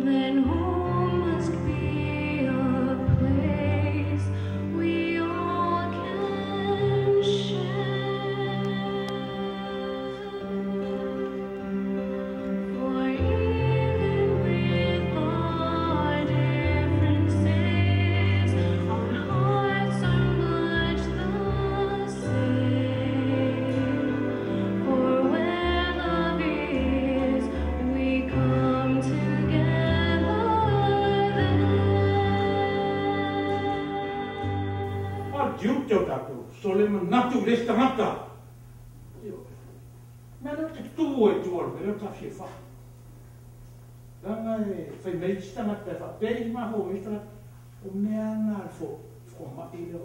Then home must be a place we all can share. For even with our differences, our hearts are much the same. For where love is, we come together then. A le tiute o tatou, so le manatu i le isi tagata. Ioe. Mea lea ou te tu ai i tua o le mea lea o le tafeafai. Leaga e fai mai isi tagata e faapea i mafaufau i isi tagata, o mea lava na a le fomai lea o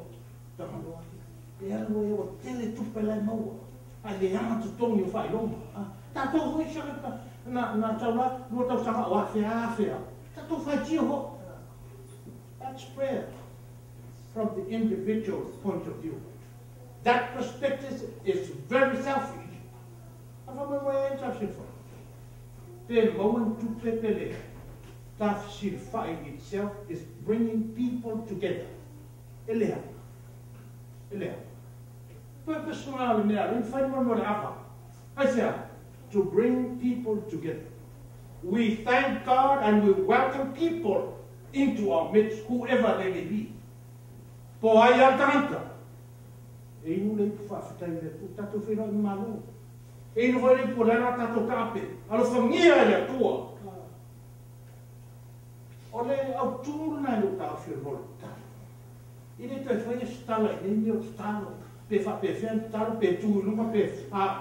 Tagaloa ia. E alu ai ua tele tupe la e maua, ae leaga totogi o faailoga. Tatou foi isi tagata na sau la 2 tausaga o afea afea, tatou faitio foi. That's prayer from the individual point of view. That perspective is very selfish. A faamoemoe ai le tafesilafai. Pe maua ni tupe pe leai. Tafesilafai itself is bringing people together. E leaga. E leaga. Purpose lena o le mea lea na fai mo le ava. Aisea? To bring people together. We thank God and we welcome people into our midst, whoever they may be. Po o ai lava le tagata. E inu le ipu faafetai i le Atua, tatou feiloai ma Malo. E inu foi le ipu o le ala a tatou taape, alofagia e le Atua. O le autu lena i lou taofi o le mo le tatalo. E le toe faia se tala i nei mea o tatalo, pe faapefea ni tatalo, pe tu i luga, pe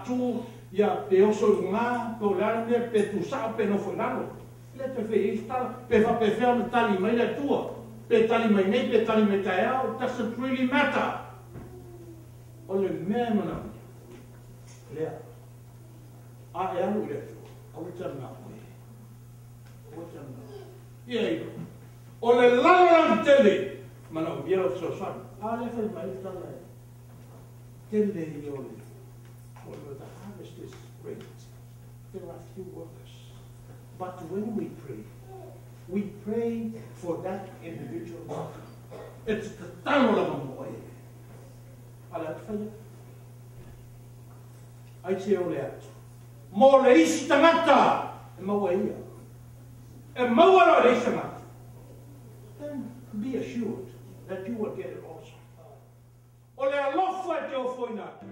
tu, ia, pe oso i luga, pe o le a le mea, pe tu sao, pe nofo i lalo. E le toe faia i ai se tala, pe faapefea ona tali mai le Atua, pe tali mai nei, pe tali mai taeao, it doesn't really matter. O le mea e manaomia, lea, a e alu i le Atua, aua e te alu na oe, aua e te alu na oe. Ia iloa, o le lalolagi tele, manaomia lau fesoasoani. A lea fai mai le tala e tele ia o le, o le, the harvest is great, there are few workers. But when we pray, we pray for that individual worker. E te tatalo lava mo oe. A le atu fai atu. Ai se o le atu. Mo le isi tagata e maua e ia. E maua loa e le isi tagata. Then be assured that you will get it also. O le alofa e te ofoina atu.